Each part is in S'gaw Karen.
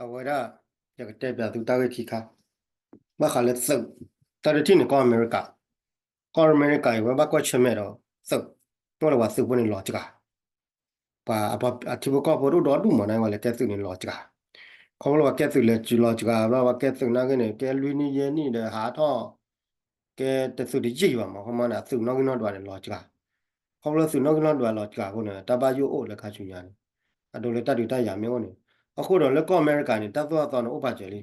အဝဲဒၣ် ယကတဲပျးသုတၢ်ဂ့ၢ်ခံခါ, ဘၣ်ဃးလၢသုး, တၢ်တထံၣ်န့ၣ် ကီၢ်အမဲရကၤ, ကီၢ်အမဲရကၤအံၤ ဝဲဘၣ်ကွၢ်ဆၢၣ်မဲာ်ဒီးသုး, တအိၣ်လၢပှၤသုးဖိန့ၣ်လီၤစှၤ, ပှၤအထံဖိကီၢ်ဖိတအိၣ်ဒီဒူၣ်မးန့ၣ် ဝဲလဲၤကဲသုးန့ၣ်လီၤစှၤ, ခီဖျိပှၤကဲသုးလဲၤလီၤစှၤ ဘျီပှၤကဲသုးနာ်က့န့ၣ် ကဲလွံၢ်နံၣ်ယဲၢ်နံၣ်ဒီးဟးထီၣ်, ကဲတသုးတယံာ်ဘၣ်မး ခီမီန့ၣ် သုးနီၣ်ဂံၢ်နီၣ်ဒွးန့ၣ်လီၤစှၤ, ခီဖျိသုးနီၣ်ဂံၢ်နီၣ်ဒွးလီၤစှၤအဃိန့ၣ် တၢ်ဘၣ်ယိၣ်အိၣ်လၢခါဆူညါန့ၣ်, အဒိလၢတၢ်ဒုးတၢ်ယၤမ့ၢ်အိၣ်န့ၣ်, အဃိဒီးလၢကီၢ်အမဲရကၤန့ၣ် တၢ်သိၣ်တၢ်သီန့ၣ်အိၣ်ပာ်စၢၤလံ,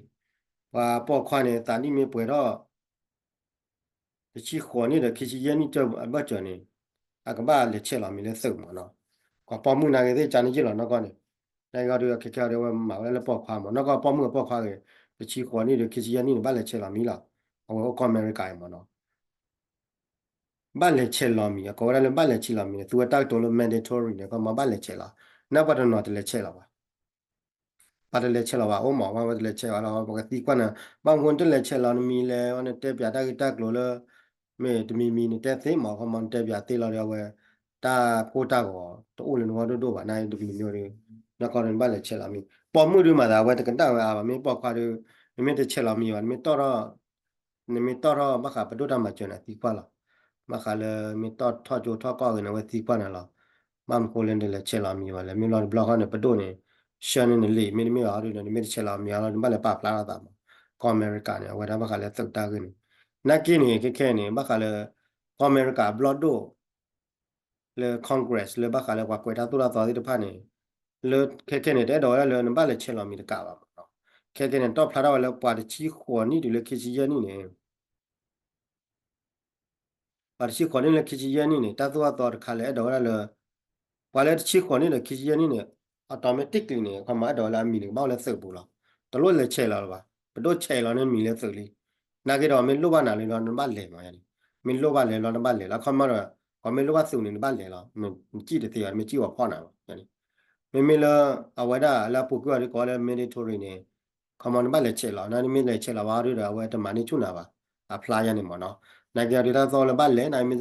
ပှၤပိာ်ခွါန့ၣ် သးနံၣ်မ့ၢ်ပှဲၤထီၣ် တဆံဃိးနံၣ်ဒီးခံဆံယဲၢ်နံၣ်အဘၢၣ်စၢၤန့ၣ်, အကဘၣ်လဲၤဆဲးလီၤမံၤလၢသုးမးနီၤ, ပှၤပိာ်မုၣ်နာ်က့သ့ၣ်ကန့ၣ်ယ့ၢ်လီၤနီၢ်ကီၢ်န့ၣ်, နာ်က့အီၤဒုးခဲခဲအီၤဒုးဝဲမၤဝဲဒၣ်လၢပိာ်ခွါမး နီၢ်ကီၢ်ပိာ်မုၣ်အပိာ်ခွါဂ့ၤ, တဆံဃိးနံၣ်ဒီးခံဆံယဲၢ်နံၣ်န့ၣ် ဘၣ်လဲၤဆဲးလီၤမံၤလီၤ, အဝဲအိၣ်ကီၢ်အမဲရကၤအံၤမးနီၤ ဘၣ်လဲၤဆဲးလီၤမံၤ အကိးဝဲဒၣ်လၢဘၣ်လဲၤဆဲးလီၤမံၤန့ၣ် သူဝဲတၢ်ကတိၤလၢ mandatory န့ၣ် ကမၤဘၣ်လဲၤဆဲးလီၤ, နပှၤတနီၤတလဲၤဆဲးလီၤဘၣ်, ပှၤတလဲၤဆဲးလီၤဘၣ် အိၣ်မး ပှၤတလဲၤဆဲးဘၣ်လီၤ ပကသံကွၢ်နၤ, ဘၣ်မနုၤနတလဲၤဆဲးလီၤနမံၤလဲၣ် နတဲပျးတၢ်ဂ့ၢ်တၢ်ကျိၤလၢ မ့ၢ်တမံၤမံၤနတဲသ့မး ခီမီနတဲပျးသ့လီၤဒီးအဝဲ တၢ်ကိၢ်တၢ်ဂီၤတအိၣ်လၢနဂီၢ်ဒိၣ်ဒိၣ်ဘၣ် နတမံၤမံၤဒီး နကီၢ်ဒီးနဘၣ်လဲၤဆဲးလီၤမံၤ, ပိာ်မုၣ်ဒုးမၤသးအဝဲတကနၣ်ဝဲအါဘၣ် မ့ၢ်ပိာ်ခွါဒီး နမ့ၢ်တဆဲးလီၤမံၤဘၣ် နမ့ၢ်တီၣ်ထီၣ် နမ့ၢ်တီၣ်ထီၣ်ဘၣ်ဃးပဒိၣ်တၢ်မၤစၢၤန့ၣ် သံကွၢ်လီၤ, ဘၣ်ဃးလၢမ့ၢ်တီၣ်ထီၣ်ကၠိထီၣ်ကီၢ်ဂ့ၤန့ၣ် အဝဲသံကွၢ်နၤလီၤ, ဘၣ်မနုၤဃိလၢနတလဲၤဆဲးလီၤမံၤဘၣ်လဲၣ် မ့ၢ်လီၤတဘျီဃီန့ၣ် ပဒိၣ်န့ၣ် ဆှၢန့ၢ်နလံာ် မ့တမ့ၢ်ဘၣ်အီၤဒုးဒီး နမ့ၢ်တဆဲးလီၤမံၤအီၤလီၤ နဘၣ်လဲၤပာ်ဖျါထီၣ်သးမး, ကီၢ်အမဲရကၤန့ၣ် အဝဲဒၣ်ဘၣ်ဃးလၢသုးတၢ်ဂ့ၢ်န့ၣ်, နာ်က့န့ၣ် ခဲခဲန့ၣ် ဘၣ်ဃးလၢ ကီၢ်အမဲရကၤအဘျီၣ်ဒိၣ် လၢ Congress လၢဘၣ်ဃးလၢပှၤကွဲးတၢ်သိၣ်တၢ်သီသ့ၣ်တဖၣ်န့ၣ်, လၢခဲခဲန့ၣ် တအဲၣ်ဒိးဝဲဒၣ်လၢနဘၣ်လဲၤဆဲးလီၤမံၤတကးဘၣ်မးနီၤ, ခဲခဲန့ၣ် တီၣ်ဖျါထီၣ်ဝဲလၢပှၤတဆံဃိးနံၣ်တုၤလၢခံဆံယဲၢ်နံၣ်န့ၣ် ပှၤတဆံဃိးနံၣ်လၢခံဆံယဲၢ်နံၣ်န့ၣ် တၢ်သိၣ်တၢ်သီတခါလၢအဲၣ်ဒိးဝဲဒၣ်လၢ ပှၤလၢတဆံဃိးနံၣ်ဒီးခံဆံယဲၢ်နံၣ်န့ၣ် automatically န့ၣ် ခီမီ အဲၣ်ဒိးဝဲလၢအမံၤန့ၣ် ကဘၣ်အိၣ်လၢသုးပူၤလီၤ. တလိၣ်လဲၤဆဲးလီၤလၢၤဘၣ်. ပဒိၣ်ဆဲးလီၤန့ၢ်နမံၤလၢသုးလံ. နာ်က့ဒီး မ့ၢ်လိၣ်ဘၣ်နၤလံဒီး နဘၣ်လဲၤမးန့ၣ်. မ့ၢ်လိၣ်ဘၣ်လဲၤလီၤ နဘၣ်လဲၤလီၤ. ခီမီဒီး ပှၤမ့ၢ်လိၣ်ဘၣ်သုးန့ၣ် နဘၣ်လဲၤလီၤ. နစံၣ်တသ့ဘၣ် နမ့ၢ်စံၣ်ဝဲဖီၣ်နၤဘၣ်. မ့မ့ၢ်လၢ အဝဲဒၣ်လၢအပူၤကွံာ်အီၤဒ်ကိးလၢ mandatory န့ၣ် ခီမီ နဘၣ်လဲၤဆဲးလီၤ. နမ့ၢ်လဲၤဆဲးလီၤဝဲအီၤဒုဒီး အဝဲတမၤန့ၢ်ဆူၣ်နၤဘၣ်. အဖျါယါန့ၣ်မ့ၢ်နီၤ. နာ်က့အီၤဒုး တၢ်သိၣ်လၢဘၣ်လဲၤ နမ့ၢ် မ့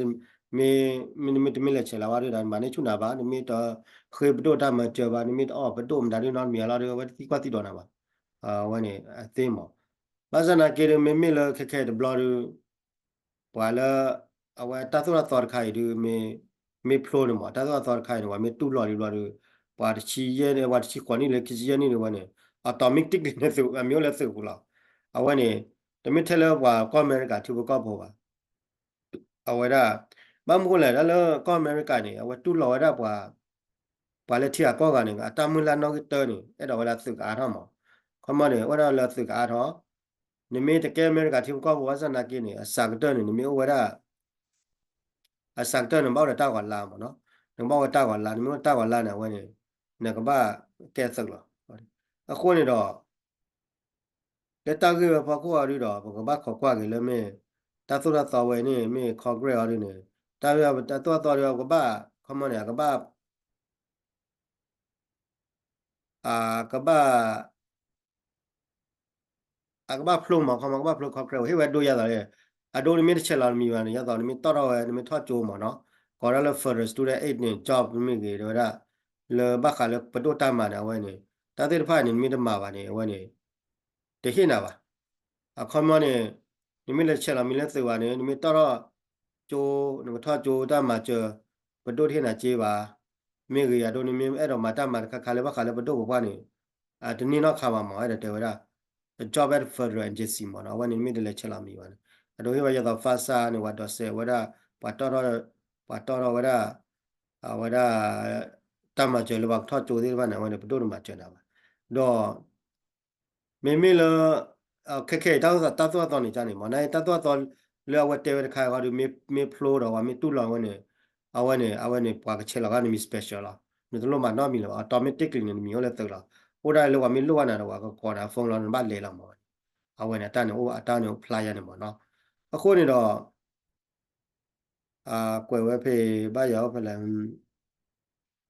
မ့ၢ်တမ့ၢ်လဲၤဆဲးလီၤဝဲဒုဒီး နမၤန့ၢ်ဆူၣ်နၤဘၣ်. နမ့ၢ်တဃ့ပဒိၣ်တၢ်မၤစၢၤဘၣ် နမ့ၢ်တအီၣ်ပဒိၣ်မတၤဒုနီတမံၤအလီၢ်ဒု အဝဲတသံကွၢ်သံဒိးနၤဘၣ်. အဝဲန့ၣ်အသ့မး. ဘၣ်ဆၣ်နာ်က့ဒု မ့မ့ၢ်လၢခဲခဲတဘျီဒု ပှၤလၢ အဝဲတၢ်သိၣ်တၢ်သီတခါအံၤဒု မ့ၢ်ဖျိန့ၣ်မး တၢ်သိၣ်တၢ်သီတခါအံၤန့ၣ် ပှၤမ့ၢ်တူၢ်လိာ်ဒံးဘျီဒု ပှၤတဆံယဲၢ်န့ၣ် ပှၤတဆံဃိးနံၣ်လၢခံဆံယဲၢ်နံၣ်ဒုဝဲန့ၣ် automatically န့ၣ်သုး အမံၤအိၣ်လၢသုးပူၤလီၤ. အဝဲန့ၣ် တမ့ၢ်ထဲလၢပှၤကီၢ်အမဲရကၤထံဖိကီၢ်ဖိဘၣ်. အဝဲဒၣ် ဘၣ်မနုၤဃိလဲၣ် တၢ်လၢကီၢ်အမဲရကၤန့ၣ် အဝဲတူၢ်လိာ်ဝဲဒၣ်ပှၤ ပှၤလၢထံဂၤကီၢ်ဂၤန့ၣ် အတၢ်မုၢ်လၢ်နီၣ်ဂံၢ်တၢန့ၣ် အဲၣ်ဒိးဝဲဒၣ်သုးကအါထီၣ်မး. ခီမီန့ၣ် အိၣ်ဒၣ်လၢသုးကအါထီၣ် နမ့ၢ်တကဲအမဲရကၤထံဖိကီၢ်ဖိဘၣ်ဆၣ်နာ်က့န့ၣ် အစှၤကတၢၢ်န့ၣ် နမ့ၢ်အိၣ်ဝဲဒၣ် အစှၤကတၢၢ်န့ၣ် ဘၣ်အိၣ်ဒီးတၢ်ဂီၤလါမးနီၤ. နကဘၣ်အိၣ်ဝဲတၢ်ဂီၤလါ နမ့ၢ်အိၣ်တၢ်ဂီၤလါန့ၣ် အဝဲန့ၣ် နကဘၣ်ကဲသုးလီၤ. အဃိန့ၣ်ဒီး လၢတၢ်ဂ့ၢ်ဝဲဖီခိၣ်အီၤဒုဒီး ပကဘၣ်ခိးကွၢ်က့ၤလၢမ့ၢ် တၢ်သိၣ်တၢ်သီဝဲန့ၣ် မ့ၢ် Congress အီၤဒုန့ၣ် တၢ်ဂ့ၢ်တၢ်သိၣ်တၢ်သီဒု ကဘၣ် ခီမီန့ၣ် အကဘၣ် အကဘၣ် အကဘၣ်ဖျိမး ခီမီ ကဘၣ်ဖျိ Congress ဟ့ၣ်ဝဲဒိယါသးလၢ အဒိနမ့ၢ်တဆဲးလီၤနမံၤဘၣ်န့ၣ် ယါသးနမ့ၢ်တီၣ်ထီၣ်ဝဲ နမ့ၢ်ထီၣ်ကၠိမးနီၤ ကိးဒၣ်လၢ federal student aid န့ၣ် job မ့ၢ်ဂ့ၤ တဲဝဲဒၣ် လၢဘၣ်ဃးလၢပဒိၣ်တၢ်မၤန့ၣ် အဝဲန့ၣ် တၢ်သ့ၣ်တဖၣ်န့ၣ် နမ့ၢ်တမၤဘၣ်န့ၣ် အဝဲန့ၣ် တဟ့ၣ်နၤဘၣ်. အခီမီန့ၣ် နမ့ၢ်လဲၤဆဲးလီၤမံၤလၢသုးဘၣ်န့ၣ် နမ့ၢ်တီၣ်ထီၣ်ကၠိ နကထီၣ်ကၠိတၢ်မၤစၢၤ ပဒိၣ်တဟ့ၣ်နၤစ့ဘၣ်. မ့ၢ်ဂ့ၤ အဒိနမ့ၢ်အဲၣ်ဒိးမၤတၢ်မၤတခါခါလၢဘၣ်ဃးလၢပဒိၣ်ပပှၢ်န့ၣ် တန့ၢ်နီတခါဘၣ်မး အဲၣ်ဒိးတဲဝဲဒၣ် a job at federal agency မးနီၤ အဝဲန့ၣ်မ့ၢ်တလဲၤဆဲးလီၤမံၤဘၣ်န့ၣ် အဒိဟ့ၣ်ဝဲယသး FAFSA န့ၣ် ပှၤဒိးစဲးဝဲဒၣ် ပှၤတီၣ်ထီၣ် ပှၤတီၣ်ထီၣ်ဝဲဒၣ် အဝဲဒၣ် တၢ်မၤစၢၤလၢပှၤကထီၣ်ကၠိသ့ၣ်တဖၣ်န့ၣ် အဝဲန့ၣ် ပဒိၣ်တမၤစၢၤနၤဘၣ်. ဒီး မ့မ့ၢ်လၢ ခဲခဲအံၤ တၢ်သိၣ်တၢ်သီန့ၣ်ကန့ၣ်မး နတၢ်သိၣ်တၢ်သီလၢအဝဲတဲဝဲတခါအံၤဒီး မ့ၢ်ဖျိဒီးပှၤမ့ၢ်တူၢ်လိာ်ဝဲန့ၣ် အဝဲန့ၣ် အဝဲန့ၣ် ပှၤကဆဲးလီၤဂာ်နမံၤ special လီၤ. နတလိၣ်မၤနီတမံၤလၢၤဘၣ် automatically န့ၣ် နမံၤအိၣ်လၢသုးလီၤ. အိၣ်ဒၣ်လၢပှၤမ့ၢ်လိၣ်ဘၣ်နၤဒီးပှၤကကိးနၤ phone လီၤ နဘၣ်လဲၤလီၤမး. အဝဲန့ၣ် အတၢ်န့ၣ်အိၣ် အတၢ်န့ၣ်အိၣ်ဖျါယါန့ၣ်မးနီၤ. အဃိန့ၣ်ဒီး ကွဲးဝဲဖဲ ဘၣ်ယၤအိၣ်ဖဲလဲၣ်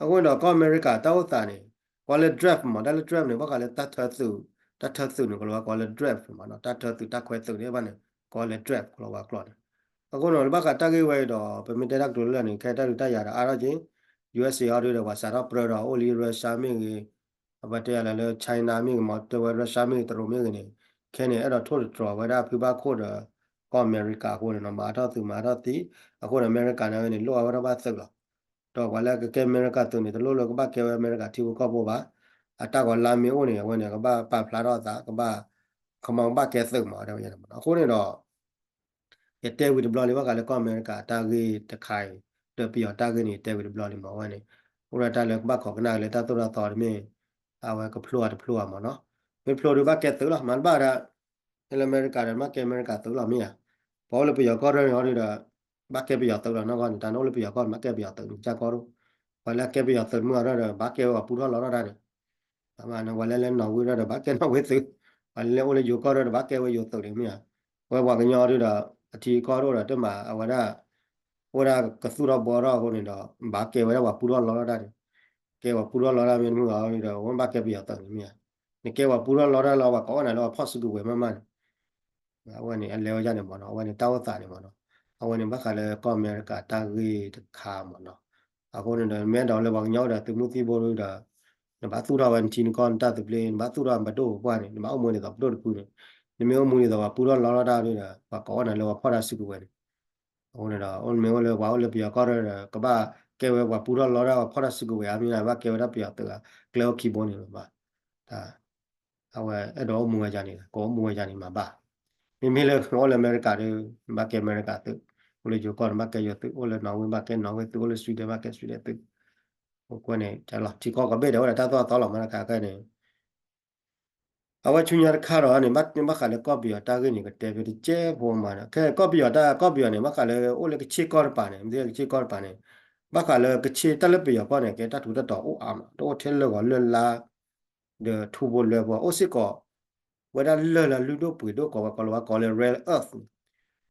အဃိန့ၣ်ဒီး ကီၢ်အမဲရကၤတၢ်အိၣ်သးန့ၣ် ကိးလၢ draft မး တၢ်လၢ draft န့ၣ် ဘၣ်ဃးလၢတၢ်ထၢသုး တၢ်ထၢသုးန့ၣ် ကလီၤဝဲကိးလၢ draft မးနီၤ တၢ်ထၢသုးတၢ်ခွဲသုးန့ၣ်ဘၣ်န့ၣ် ကိးလၢ draft ကလီၤဝဲကျိာ်န့ၣ်. အဃိန့ၣ် လၢဘၣ်ဃးတၢ်ဂ့ၢ်ဝဲအံၤဒီး ပမ့ၢ်တဲတၢ်ကတိၤလၢလၢ်န့ၣ် ခဲတၢ်ဒုးတၢ်ယၤဒီးအါထီၣ်က့ၤ ယူအက်စ့ၣ် အီၤဒုဒီး ပှၤစးထီၣ်ပြၢဒီးအိၣ်လံ Russia မ့ၢ်ဂ့ၤ အဝဲတဲယၤလၢ China မ့ၢ်ဂ့ၤမ့ၢ် တဲဝဲ Russia မ့ၢ်ဂ့ၤ တရူးမ့ၢ်ဂ့ၤန့ၣ် ခဲန့ၣ် အဲၣ်ဒိးထိၣ်သတြီၤဝဲဒၣ်ဖုဘၣ်ခိၣ်ဒီး ကီၢ်အမဲရကၤအဃိန့ၣ်နီၤ မၤထီၣ်သုးမၤထီၣ်သံ အဃိန့ၣ် အမဲရကၤန့ၣ်န့ၣ် လိၣ်အဝဲဒၣ်ဘၣ်သုးလီၤ. ဒီးပှၤလၢကကဲအမဲရကၤသုးန့ၣ် တလိၣ်လၢကဘၣ်ကဲဝဲအမဲရကၤထံဖိကီၢ်ဖိဘၣ်. အတၢ်ဂီၤလါမ့ၢ်အိၣ်န့ၣ် အဝဲန့ၣ် ကဘၣ်ပာ်ဖျါထီၣ်အသး ကဘၣ် ခမီကဘၣ်ကဲသုးမး တဲဝဲန့ၣ်မးနီၤ. အဃိန့ၣ်ဒီး ယတဲဝံၤတဘျီလံ ဘၣ်ဃးလၢကီၢ်အမဲရကၤတၢ်ဂ့ၢ်တခါအံၤ ဒီးပယီၤတၢ်ဂ့ၢ်န့ၣ် ယတဲဝံၤတဘျီလံမး အဝဲန့ၣ် အိၣ်ဒၣ်တၢ်လၢကဘၣ်ခိးကနၣ်က့ၤလၢတၢ်သိၣ်တၢ်သီတမ့ၢ် အဝဲကဖျိအါတဖျိအါမးနီၤ. မ့ၢ်ဖျိဒုးဘၣ်ကဲသုးလီၤ မၤတဘၣ်ဒၣ် လၢအမဲရကၤဒီး ဘၣ်ကဲအမဲရကၤသုးလီၤမ့ၢ်ဧါ. ပှၤအိၣ်လၢပယီၤကီၢ်ရၢၢ်န့ၣ်အီၤဒုးဒီး ဘၣ်ကဲပယီၤသုးလီၤ နီၢ်ကီၢ်န့ၣ် တၢ်န့ၣ်အိၣ်လၢပယီၤကီၢ်န့ၣ် ဘၣ်ကဲပယီၤသုးန့ၣ် ကစၢ်ကီၢ်ဒိၣ်. ပှၤလၢအကဲပယီၤသုးမုၢ်အီၤဒီး ဘၣ်ကဲဝဲပှၤပူထီၣ်လီထီၣ်တၢ်န့ၣ် ပှၤလၢလဲၤနီၣ်ဝ့ဒီး ဘၣ်ကဲနီၣ်ဝ့သုး, ပှၤလၢအိၣ်လၢယိၤကီၢ်ဒီး ဘၣ်ကဲဝဲယိၤသုးန့ၣ်မ့ၢ်ဧါ. ဝဲပှၤကညီဒုးဒီး အထံကီၢ်ဒိၣ်ဒီး တမၤအဝဲဒၣ် အိၣ်ဒၣ်ကသူၣ်ထီၣ်ဘှီထီၣ်အဃိန့ၣ်ဒီး ဘၣ်ကဲဝဲဒၣ်ပှၤပူထီၣ်လီထီၣ်တၢ်န့ၣ်, ကဲပှၤပူထီၣ်လီတၢ်မ့ၢ်တမုၢ်အီၤဒီး ဝဲဘၣ်ကဲပယီၤသုးန့ၣ်မ့ၢ်ဧါ. နကဲပှၤပူထီၣ်လီတၢ်လီၤ ပှၤကိးဝဲနၤလၢပှၤဖီၣ်စုကဝဲၤမးမးန့ၣ် အဝဲန့ၣ် အလဲၤဝဲဒ်န့ၣ်မ့ၢ်နီၤ, အဝဲန့ၣ်တၢ်အိၣ်သးန့ၣ်မ့ၢ်နီၤ, အဝဲန့ၣ်ဘၣ်ဃးလၢကီၢ်အမဲရကၤတၢ်ဂ့ၢ်တခါမ့ၢ်နီၤ. အဃိန့ၣ်ဒီး မ့ၢ်အဲၣ်ဒိးလၢပှၤကညီအိၣ်ဒီးသုးမုၢ်သံၣ်ဘိဒီး နဘၣ်သူၣ်ထီၣ်ဝဲနထံနကီၢ်နတၢ်သဘျ့ နဘၣ်သူၣ်ထီၣ်နပဒိၣ်ပပှၢ်န့ၣ် နဘၣ်အိၣ်မူဒ်သိးပဒိၣ်တဖုန့ၣ်, နမ့ၢ်အိၣ်မူဒ်သိးပှၤပူထီၣ်လီထီၣ်တၢ်ဒီး ပှၤကိးဝဲနၤလၢပှၤဖီၣ်တၢ်စုကဝဲၤန့ၣ် အဃိန့ၣ်ဒီး အိၣ်မ့ၢ်အိၣ်လၢပှၤအိၣ်လၢပယီၤကီၢ်ဒီး ကဘၣ်ကဲဝဲပှၤပူထီၣ်လီတၢ်ပှၤဖီၣ်တၢ်စုကဝဲၤဧါ မ့ၢ်ဘၣ်ကဲဝဲဒၣ်ပယီၤသုးဧါ, ကျဲအိၣ်ခံဘိန့ၣ်လီၤဘၣ်. အဝဲအဲၣ်ဒိးအိၣ်မူဝဲယၤန့ၣ် ကအိၣ်မူဝဲယၤန့ၣ်မၤဘၣ်. မ့မ့ၢ်လၢအိၣ်လၢအမဲရကၤဒီး ဘၣ်ကဲအမဲရကၤသုး, အိၣ်လၢယိၤကီၢ်န့ၣ် ဘၣ်ကဲယိၤသုး, အိၣ်လၢနီၣ်ဝ့ဘၣ်ကဲနီၣ်ဝ့သုး, အိၣ်လၢ Sweden ဘၣ်ကဲ Sweden သုး. အဃိန့ၣ် ထံကီၢ်ကီၢ်ဘ့ၣ်ဒီး အိၣ်ဒီးတၢ်သိၣ်တၢ်သီလီၤမး တခါခဲန့ၣ် အဝဲဆူညါတခါဒီးန့ၣ် ဘၣ်ဃးလၢကီၢ်ပယီၤတၢ်ဂ့ၢ်န့ၣ် ကတဲဖဲတကဲဖိမးဒီး ခဲကီၢ်ပယီၤတၢ် ကီၢ်ပယီၤန့ၣ် ဘၣ်ဃးလၢအိၣ်လၢကဆ့ကီၢ်တပၤန့ၣ် မ့ၢ်ကဆ့ကီၢ်တပၤန့ၣ် ဘၣ်ဃးလၢကဆ့တၢ်လၢပယီၤကီၢ်န့ၣ် ကဲတၢ်ထူးတၢ်တီၤအိၣ်အါမး တအိၣ်ထဲလၢာ်ဂီၤလၢာ်လါ ဒီးထူဖိလွဲဖိ အိၣ်စ့ၢ်ကီး ဝဲဒၣ်လၢၢ်လၢလုၢ်ဒိၣ်ပှ့ၤဒိၣ် ကိးဝဲကိးလီၤဝဲကိးလၢ rare earth န့ၣ်,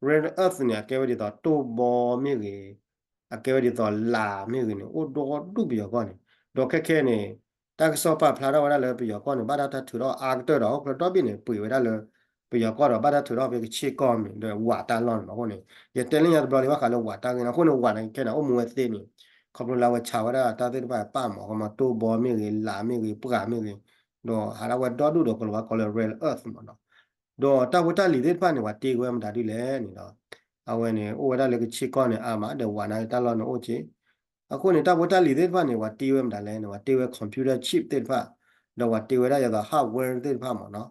rare earth န့ၣ် အကဲဝဲဒ်သိးတိၢ်ဘီမ့ၢ်ဂ့ၤ, အကဲဝဲဒ်သိးလၢ်မ့ၢ်ဂ့ၤန့ၣ် အိၣ်ဒီဒူၣ်ပယီၤကီၢ်န့ၣ်, ဒီးခဲခဲန့ၣ် တၢ်ကစီၣ်ပာ်ဖျါထီၣ်ဝဲဒၣ်လၢပယီၤကီၢ်န့ၣ် ဘၣ်တၢ်ထုးထီၣ်အါကတၢၢ်ဒီး ဟီၣ်ခိၣ်ဒီဘ့ၣ်န့ၣ် ပှ့ၤဝဲဒၣ်လၢ ပယီၤကီၢ်ဒီး ဘၣ်တၢ်ထုးထီၣ်ဖဲကဆ့ကီၢ်မ့ၢ်ဒီးဝးတၢ်လီၢ်န့ၣ်မးအဃိန့ၣ် ယတဲလၢညါတဘျီလံ ဘၣ်ဃးလၢဝးတၢ်ဂ့ၢ်န့ၣ် အဃိန့ၣ် ဝးန့ၣ်ခဲန့ၣ် အိၣ်မူဝဲသ့န့ၣ် ခီဖျိလၢအဝဲဆါဝဲဒၣ်တၢ်သ့ၣ်တဖၣ်ပာ်မး ကမၤတိၢ်ဘီမ့ၢ်ဂ့ၤ လၢ်မ့ၢ်ဂ့ၤ ပှၢ်မ့ၢ်ဂ့ၤ, ဒီးဟးဒၣ်ဝဲဒီဒူၣ်ဒီး ကိးလီၤဝဲကိးလၢ rare earth မးနီၤ. ဒီးတၢ်ဖိတၢ်လံၤသ့ၣ်တဖၣ်န့ၣ် ပှၤတ့ဝဲမတၤဒ်လဲၣ်န့ၣ်ဒီး အဝဲန့ၣ် အိၣ်ဝဲဒၣ်လၢကဆ့ကီၢ်န့ၣ် အါမး ဒီးဝးန့ၣ်တၢ်လီၢ်န့ၣ်အိၣ်က့ အဃိန့ၣ် တၢ်ဖိတၢ်လံၤသ့ၣ်တဖၣ်န့ၣ် ပှၤတ့ဝဲမတၤလဲၣ်န့ၣ် ပှၤတ့ဝဲ computer chip သ့ၣ်တဖၣ်, ဒီးပှၤတ့ဝဲဒၣ်ယသိး hardware သ့ၣ်တဖၣ်မးနီၤ,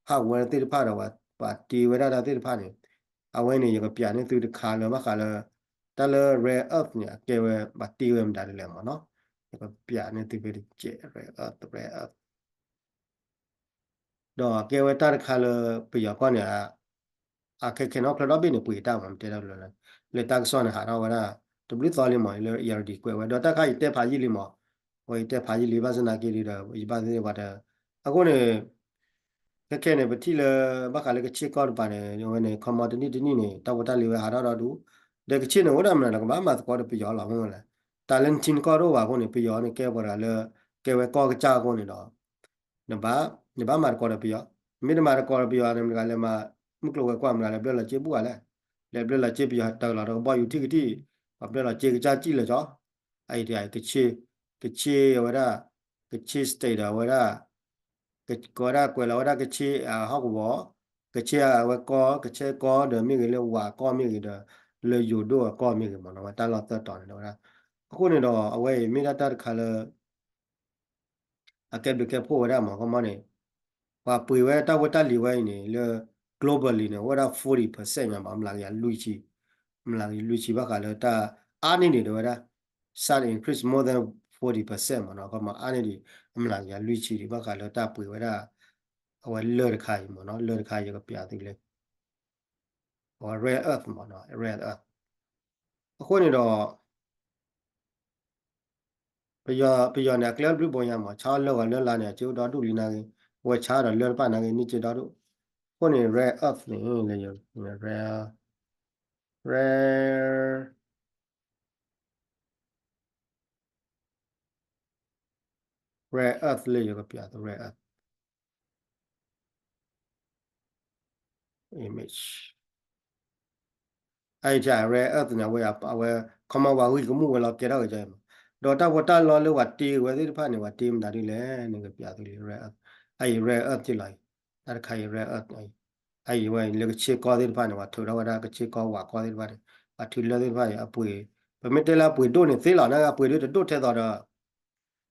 hardware သ့ၣ်တဖၣ်ဒီး ပှၤတ့ဝဲဒၣ်တၢ်သ့ၣ်တဖၣ်န့ၣ်, အဝဲန့ၣ် ယကပျးန့ၢ်သုတခါလၢဘၣ်ဃးလၢ တၢ်လၢ rare earth န့ၣ် အကဲဝဲ ပှၤတ့ဝဲမတၤဒ်လဲၣ်မးနီၤ, ယကပျးန့ၢ်သုဖဲတကဲး rare earth, rare earth ဒီးအကဲဝဲတၢ်တခါလၢပယီၤကီၢ်န့ၣ် အခဲခဲန့ၣ် ဟီၣ်ခိၣ်ဒီဘ့ၣ်န့ၣ် ပှ့ၤတၢ်မး မတဲတၢ်ဘျီလၢ လၢတၢ်ကစီၣ်န့ၣ် ဟးထီၣ်ဝဲဒၣ် တဘျုးသီလံမး လၢ Irrawaddy ကွဲးဝဲ ဒီးတၢ်ခါယတဲဖးယံာ်လံမး, ဝဲယတဲဖးယံာ်လံ ဘၣ်ဆၣ်သနာ်က့ဒီး ယဘၣ်သ့ၣ်ပှၤတ အဃိန့ၣ် ခဲခဲန့ၣ် ပထံၣ်လၢ ဘၣ်ဃးလၢကဆ့ကီၢ်တပၤန့ၣ် ဝဲန့ၣ် ခီမီတနံၣ်တနံၣ်န့ၣ် တၢ်ဖိတၢ်လံၤဝဲဟးထီၣ်ဒီဒူၣ်, ဒီးကဆ့န့ၣ် အိၣ်ဒၣ်မနုၤဒီး ကဘၣ်မၤသကိးဒီးပယီၤလီၤ မ့ၢ်ဝဲလဲၣ်, တၢ်လၢနထံနကီၢ်တအိၣ်ဘၣ်အဃိန့ၣ် ပယီၤန့ၣ် ကဲပှၤတဂၤလၢ ကဲဝဲကီၢ်ကစၢ်အဃိန့ၣ်ဒီး နဘၣ် နဘၣ်မၤသကိးဒီးပယီၤ, မ့ၢ်တမၤသကိးဒီးပယီၤန့ၣ် မတၤတဂၤလဲၤမၤ မုၢ်ကျိၤဝဲၤကွာ် မတၤတဂၤလဲၤဘျၢလီၤစ့ဘူးဂၤလဲၣ်, လဲၤဘျၢလီၤစ့ပယီၤတၢ်လီၤ တကဘီယူၤထံၣ်ကထံၣ်, ပှၤဘျၢလီၤစ့ကစၢ်စံၣ်လၢာ်ကၠီ, အအံၤတဂၤ ကဆ့ ကဆ့ဝဲဒၣ် ကဆ့ state ဒီးဝဲဒၣ် ကဝဲဒၣ်ကွဲးလီၤဝဲဒၣ်ကဆ့အဟီၣ်ကဝီၤ, ကဆ့အဝဲကီၢ် ကဆ့ကီၢ်ဒီးမ့ၢ်ဂ့ၤ လၢဝးကီၢ်မ့ၢ်ဂ့ၤဒီး လၢယိၤဒိၣ်အကီၢ်မ့ၢ်ဂ့ၤမးနီၤ ဝဲတၢ်လီၢ်သၢတီၤန့ၣ်ဝဲဒၣ်, အဃိန့ၣ်ဒီး အဝဲအံၤမ့ၢ်ဒၣ်တၢ်တခါလၢ အကဲဘျုးကဲဖှိၣ်ဝဲဒၣ်မး ကမီန့ၣ် ပှၤပှ့ၤဝဲတၢ်ဖိတၢ်လံၤဝဲအံၤန့ၣ် လၢ globally န့ၣ် အိၣ်ဝဲဒၣ် forty percent ညါမး အမျးကယၤလွံၢ်ဆံ, အမျးကယၤလွံၢ်ဆံဘၣ်ဃးလၢတၢ် အါန့ၢ်ဒံးဒီးဝဲဒၣ် such increase more than forty percent မးနီၤ ကမီအါန့ၢ်ဒံး အမျးကယၤလွံၢ်ဆံဒံး ဘၣ်ဃးလၢတၢ်ပှ့ၤဝဲဒၣ် အဝဲလၢၢ်တခါအံၤမးနီၤ လၢၢ်တခါယကပျးသုလၢ အဝဲ rare earth မးနီၤ rare earth အဃိန့ၣ်ဒီး ပယီၤ ပယီၤန့ၣ် အကျဲအိၣ်ဘျုးဘိညါမး ဆါလၢဂီၤလၢလါန့ၣ် အစ့အိၣ်ဒီဒူၣ်လံနာ်ဂ့ၤ အဝဲဆါဒီးလၢတဖၣ်နာ်ဂ့ၤ န့ၢ်စ့ဒီဒူၣ်, အဃိန့ၣ် rare earth န့ၣ် rare rare rare earth လၢယကပျးသု rare earth image အအံၤ rare earth န့ၣ် အဝဲ အဝဲ ခီမီပှၤဂံၢ်ကမူၣ်ဝဲလီၤကဲထီၣ်က့ၤမး, ဒီးတၢ်ဖိတၢ်လီလၢပှၤတ့ဝဲသ့ၣ်တဖၣ်န့ၣ် ပှၤတ့မနုၤဒ်လဲၣ်န့ၣ် ကပျးသုလံ rare earth, အအံၤ rare earth သ့လီၤအံၤ, တၢ်တခါအံၤ rare earth အံၤ, အအံၤဝဲလၢကဆ့ကီၢ်သ့ၣ်တဖၣ်န့ၣ် ပှၤထုးထီၣ်ဝဲဒၣ်ကဆ့ကီၢ်ဝးကီၢ်သ့ၣ်တဖၣ်န့ၣ် ပှၤထုးလၢသ့ၣ်တဖၣ်အံၤ အပှ့ၤ, ပမ့ၢ်တဲလၢအပှ့ၤဒိၣ်န့ၣ်သ့လီၤ နအပှ့ၤဒိၣ်တဒိၣ်ထဲသိး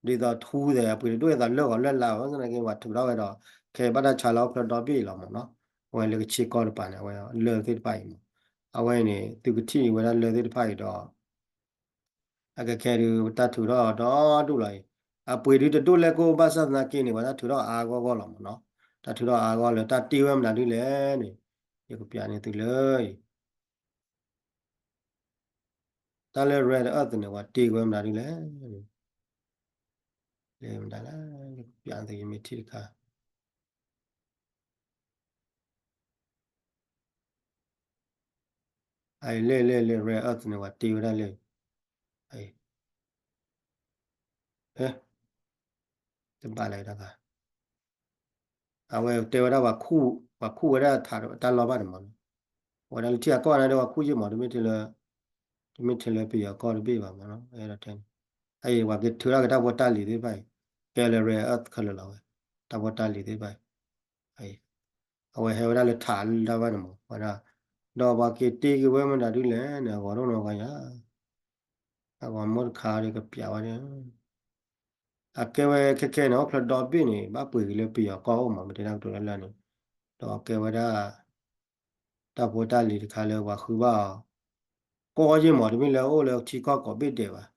ဒီး ဒ်သိးထူသဲး အပှ့ၤတဒိၣ်ထဲသိးလၢဂီၤလၢလါဝဲသနာ်က့ ပှၤထုးထီၣ်ဝဲဒီး ခဲဘၣ်တၢ်ဆါလီၤအိၣ်ဖျဲၣ်ဒီဘ့ၣ်လီၤမ့ၢ်နီၤ, အဝဲလၢကဆ့ကီၢ်တပၤန့ၣ် အဝဲလၢသ့ၣ်တဖၣ်အံၤမ့ၢ်, အဝဲန့ၣ် သုကထံၣ်ဝဲဒၣ်လၢသ့ၣ်တဖၣ်အံၤဒီး အကဲခဲဒုး တၢ်ထုးထီၣ်ဒီဒူၣ်လီၤအံၤ, အပှ့ၤဒုးတဒိၣ်လဲၣ်ကိးဘၣ်ဆၣ်သနာ်က့န့ၣ် ပှၤတၢ်ထုးထီၣ်အါဂီၢ်ဂီၢ်လီၤမ့ၢ်နီၤ, တၢ်ထုးထီၣ်အါဂီၢ်လၢတၢ်တ့ဝဲမနုၤဒ်လဲၣ်န့ၣ် ယကပျးန့ၢ်သုလၢအံၤ, တၢ်လၢ rare earth န့ၣ် ပှၤတ့ဝဲမနုၤဒ်လဲၣ်, လဲၤမတၤလဲၣ်, ယကပျးသုယမ့ၢ်ထံၣ်တခါ အလဲၤလဲၤလဲၤ rare earth န့ၣ် ပှၤတ့ဝဲဒၣ်လၢ တဘၣ်လဲၤတဂၤ, အဝဲတဲဝဲဒၣ် ပှၤခူၣ်ဝဲဒၣ်ထးတၢ်လီၢ်ဘၣ်န့ၣ်မ့ၢ်နီၤ, ဝဲဒၣ်လၢထံအကီၢ်န့ၣ်ဒီး ပှၤခူၣ်ယ့ၢ်မ့ၢ် တမ့ၢ်ထဲလၢ တမ့ၢ်ထဲလၢပယီၤကီၢ်တဘ့ၣ်ဘၣ်မ့ၢ်နီၤ, အဲၣ်ဒိးတဲန့ၣ်, အအံၤ ပှၤကထုးထီၣ်က့ၤတၢ်ဖိတၢ်လံၤသ့ၣ်တဖၣ်အံၤ ကဲလၢ rare earth ခဲလၢာ်လီၤဝဲ, တၢ်ဖိတၢ်လံၤသ့ၣ်တဖၣ်အံၤ အဝဲဟဲဝဲဒၣ်လၢထးလၢဘၣ်န့ၣ်မ့ၢ်ဝဲဒၣ်, ဒီးပှၤက့ၤတ့က့ၤဝဲမနုၤဒ်လဲၣ်န့ၣ် အဂီၤဒိၣ်နီၢ်ဂီၤယၤ, အဂီၤမူတခါဒီးကပျးဝဲဒၣ်, အကဲဝဲခဲခဲန့ၣ် အိၣ်ဖျဲၣ်ဒီဘ့ၣ်န့ၣ် ဘၣ်ပှ့ၤက့ၤလၢပယီၤကီၢ်အိၣ်မး မ့ၢ်တဲတၢ်ကတိၤလၢလၢ်န့ၣ်, ဒီးကဲဝဲဒၣ် တၢ်ဖိတၢ်လံၤတခါလၢပှၤဃုဘၣ်အီၤ ကီၢ်ယ့ၢ်မး တမ့ၢ်လၢအိၣ်လၢထံကီၢ်ကိးဘ့ၣ်ဒဲးဘၣ်,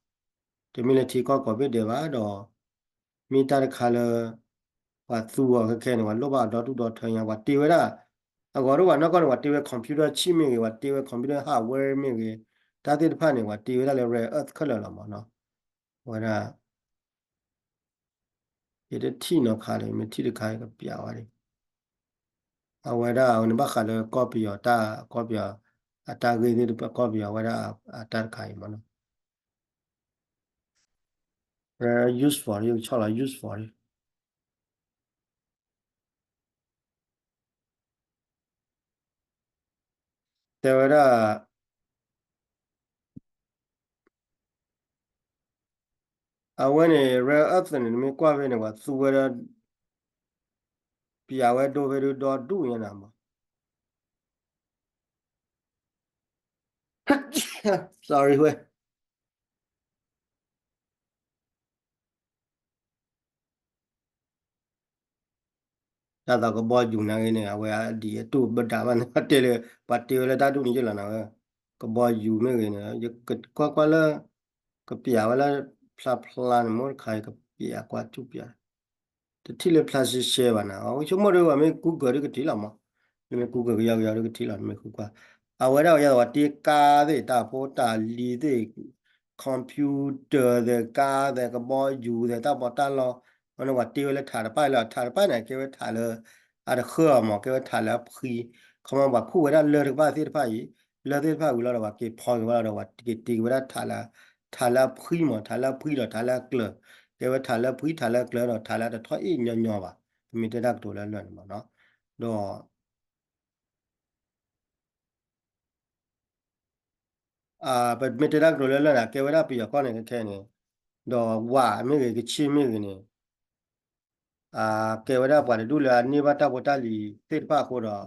တမ့ၢ်လၢထံကီၢ်ကိးဘ့ၣ်ဒဲးဘၣ်ဒီး မ့ၢ်တၢ်တခါလၢ ပှၤသူအီၤခဲခဲန့ၣ် ပှၤလိၣ်ဘၣ်အီၤဒီဒူၣ်ဒီထၢညါ ပှၤတ့ဝဲဒၣ်, အဂီၤဒိၣ်ပှၤနီၢ်ကီၢ်န့ၣ် ပှၤတ့ဝဲ computer chip မ့ၢ်ဂ့ၤ ပှၤတ့ဝဲ computer hardware မ့ၢ်ဂ့ၤ, တၢ်သ့ၣ်တဖၣ်န့ၣ် ပှၤတ့ဝဲဒၣ်လၢ rare earth ခဲလၢာ်လီၤမးနီၤ, ဝဲဒၣ် ယတထံၣ်နီၤခါလၢ မ့ၢ်ထံၣ်တခါ ယကပျးဝဲဒၣ်, အဝဲဒၣ် အဝဲန့ၣ်ဘၣ်ဃးလၢကီၢ်ပယီၤတၢ် ကီၢ်ပယီၤ အတၢ်ဂ့ၢ်သ့ၣ်တဖၣ် ကီၢ်ပယီၤဝဲဒၣ်အတၢ်တခါအံၤမးနီၤ, use for ယကဆီၣ်လီၤ use for တဲဝဲဒၣ် အဝဲန့ၣ် rare earth န့ၣ် နမ့ၢ်ကွၢ်ဖဲန့ၣ် ပှၤသူဝဲဒၣ် ပျးဝဲဒိဖဲဒုဒီဒူၣ်ညါနၤမး sorry ဝဲ တၢ်သးကဘီယူၤနာ်ဂ့ၤန့ၣ် အဝဲအဒံးအတူၢ်ဘၣ်ဒၣ်ဘၣ်န့ၣ် တဲလၢ ပှၤတ့ဝဲလၢတၢ်ဒူၣ်န့ၣ်ယ့ၢ်လီၤနၤဝဲ ကဘီယူၤမ့ၢ်ဂ့ၤန့ၣ် ယကကွၢ်ကွၢ်လၢ ကပျးဝဲလၢ ဖျါဖျါန့ၣ် မိၢ်တခါ ယကပျးကွၢ်ထူၣ်ပျး တထံၣ်လၢဖျါရှဲရှဲဘၣ်နၤ အဆိကမိၣ်ဒီး ပှၤမ့ၢ် Google ဒ်ကထံၣ်လီၤမး နမ့ၢ် Google ကယီကယီဒ်ကထံၣ်လီၤ နမ့ၢ်ဃုကွၢ် အဝဲဒၣ်ပယီၤ ပှၤတ့ကါသ့ၣ် တၢ်ဖိတၢ်လံၤသ့ၣ် computer သ့ၣ် ကါသ့ၣ် ကဘီယူၤသ့ၣ် တၢ်ပီးတၢ်လီ အဝဲန့ၣ် ပှၤတ့ဝဲလၢထးတပၣ်လီၤ ထးတပၣ်န့ၣ် ကဲဝဲထးလၢ အတဃၢအီၤမး ကဲဝဲထးလၢအဖှံ ခီမီ ပှၤခူၣ်ဝဲဒၣ်လၢၢ်တကပၤသ့ၣ်တဖၣ်အံၤ လၢၢ်သ့ၣ်တဖၣ်ဝံၤလီၤဒီး ပှၤက့ၤဖီက့ၤဝဲလီၤဒီး ပှၤက့ၤတ့က့ၤဝဲဒၣ်ထးလၢ ထးလၢအဖှံမး ထးလၢအဖှံဒီးထးလၢအကျၢၤ ကဲဝဲထးလၢအဖှံ ထးလၢအကျၢၤဒီး ထးလၢအတထီၣ်အ့ၣ်ညီညီဘၣ် ပမ့ၢ်တဲတၢ်ကတိၤလၢလၢာ်န့ၣ်မးနီၤ ဒီး ပမ့ၢ်တဲတၢ်ကတိၤလၢလၢာ်န့ၣ် ကဲဝဲဒၣ်ပယီၤကီၢ်န့ၣ်ခဲခဲန့ၣ် ဒီးဝးမ့ၢ်ဂ့ၤ ကဆ့ၣ်မ့ၢ်ဂ့ၤန့ၣ် ကဲဝဲဒၣ်ပှၤတဒူၣ်လၢအန့ၢ်ဘၣ်တၢ်ဖိတၢ်လံၤသ့ၣ်တဖၣ်အဃိဒီး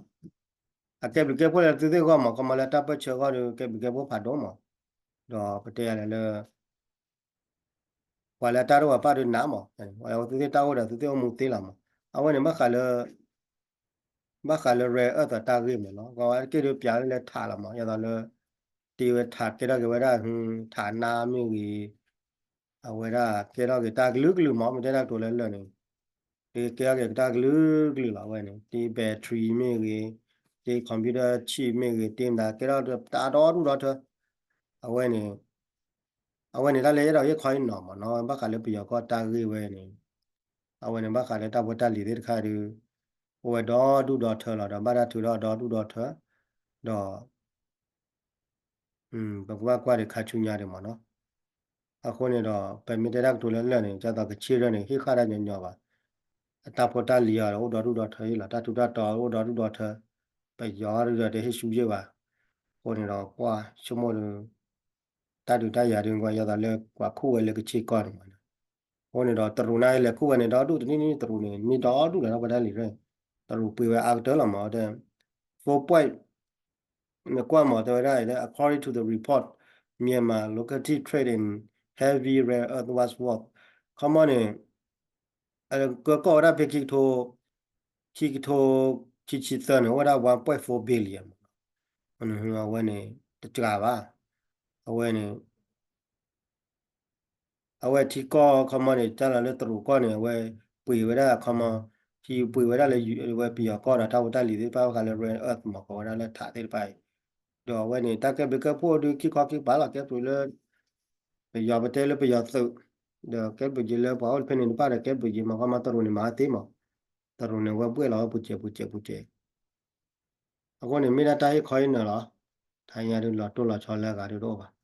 အကဲဘျုးကဲဖှိၣ်လၢသုသ့ၣ်ဂီၢ်မး ခီမီလၢတၢ်ပၢၢ်ဆၢအဂီၢ်ဒီး ကဲဘျုးကဲဖှိၣ်ဖးဒိၣ်မး ဒီးပတဲယၤလဲၣ်လၢ ပှၤလၢတၢ်ဒိၣ်ပှၤပၢ်ဒုးနးမး ပှၤလၢသုသ့ၣ်တၢ်အိၣ်ဒီးသုသ့ၣ်အိၣ်မူသ့လီၤမး အဝဲန့ၣ်ဘၣ်ဃးလၢ ဘၣ်ဃးလၢ rare earth အတၢ်ဂ့ၢ်မးနီၤ ကဝဲတက့ၢ်ဒုးပျးလၢထးလီၤမး ယသးလၢ တ့ဝဲထးကဲထီၣ်က့ၤဝဲဒၣ် ထးနါမ့ၢ်ဂ့ၤ အဝဲဒၣ်ကဲထီၣ်က့ၤတၢ်ကလုာ်ကလုာ်မး မ့ၢ်တဲတၢ်ကတိၤလၢလၢာ်န့ၣ် တ့ကဲထီၣ်က့ၤတၢ်ကလုာ်ကလုာ်လီၤ အဝဲန့ၣ် တ့ battery မ့ၢ်ဂ့ၤ တ့ computer chip မ့ၢ်ဂ့ၤ တ့မတၤကဲထီၣ်တၢ်ဒီဒူၣ်ဒီထၢ အဝဲန့ၣ် အဝဲန့ၣ် တၢ်လၢအဲၣ်ဒိးဟ့ၣ်ခီဟ့ၣ်နီၤမးနီၤ ဘၣ်ဃးလၢပယီၤကီၢ်တၢ်ဂ့ၢ်ဝဲန့ၣ် အဝဲန့ၣ် ဘၣ်ဃးလၢတၢ်ဖိတၢ်လံၤသ့ၣ်တခါဒီး အိၣ်ဝဲဒီဒူၣ်ဒီထၢလီၤ ဒီးဘၣ်တၢ်ထုးထီၣ်ဒီဒူၣ်ဒီထၢ ဒီး ပကဘၣ်ကွၢ်ဒီးခါဆူညါဒီးမးနီၤ အဃိန့ၣ်ဒီး ပမ့ၢ်တဲတၢ်ကတိၤလၢလၢာ်န့ၣ် ဒ်သိးကဆ့ၣ်ထၢၣ်န့ၣ် ဟ့ၣ်ဃၣ်တၢ်ညီညီဘၣ် အတၢ်ဖိတၢ်လံၤအံၤဒီး အိၣ်ဒီဒူၣ်ဒီထၢအံၤလီၤ တၢ်ထူးတၢ်တီၤအိၣ်ဒီဒူၣ်ဒီထၢ ပယီၤဒီးတဟ့ၣ်ဆူယ့ၢ်ဘၣ် အဃိန့ၣ်ဒီး ကွၢ်ဆိကမိၣ်ဒီး တၢ်ဒုးတၢ်ယၤဒုး ကွၢ်ယသးလၢ ကွၢ်ခူၣ်ဝဲလၢကဆ့ကီၢ်န့ၣ်မး. အဃိန့ၣ်ဒီး တရူးန့ၣ်လဲၤခူၣ်ဝဲန့ၣ် ဒီဒူၣ်တနံၣ်နံၣ် တရူးန့ၣ် မ့ၢ်ဒီဒူၣ်လီၤ ဒီးပှၤတၢ်လံၤရၢၢ် တရူးပှ့ၤဝဲအါကတၢၢ်လီၤမး တဲ four point နကွၢ်မး တဲဝဲဒၣ် according to the report, Myanmar lucrative trade in heavy rare earth was worth ခီမီန့ၣ် ကကီၢ်ဝဲဒၣ်ဖဲခံကထိ ခံကထိ ခံဆံသၢန့ၣ် အိၣ်ဝဲဒၣ် one point four billion မး အဝဲန့ၣ် တစှၤဘၣ် အဝဲန့ၣ် အဝဲထံကီၢ်ခီမီန့ၣ် တၢ်လီၤလၢတရူးကီၢ်န့ၣ် အဝဲပှ့ၤဝဲဒၣ်ခီမီ ထံပှ့ၤဝဲဒၣ်လၢ ဝဲပယီၤကီၢ်ဒီး တၢ်ဖိတၢ်လံၤသ့ၣ်တဖၣ် ဘၣ်ဃးလၢ rare earth မး ကိးဝဲဒၣ်လၢထးသ့ၣ်တဖၣ်အံၤ ဒီးအဝဲန့ၣ် တၢ်ကဲဘျုးကဲဖှိၣ်ဒုး ခံခီခံကပၤလီၤ ကဲဘျုးလၢ ပယီၤပတဲလၢပယီၤသုး ဒီးကဲဘျုးက့ၤလၢပှၤအိၣ်ဖဲန့ၣ်တဖၣ်ဒီး ကဲဘျုးက့ၤမး ခီမီတရူးန့ၣ် မၤဝဲသ့မး တရူးန့ၣ် ဝဲဘှဲၣ်လီၤဝဲပူၤစဲးပူၤစဲးပူၤစဲး အဃိန့ၣ် မ့ၢ်ဒၣ်တၢ်ဟ့ၣ်ခီဟ့ၣ်နၢၤလီၤ ထါညါဒုးလီၤတိၢ်လီၤဆီလၢအဂၤဒုးတအိၣ်ဘၣ်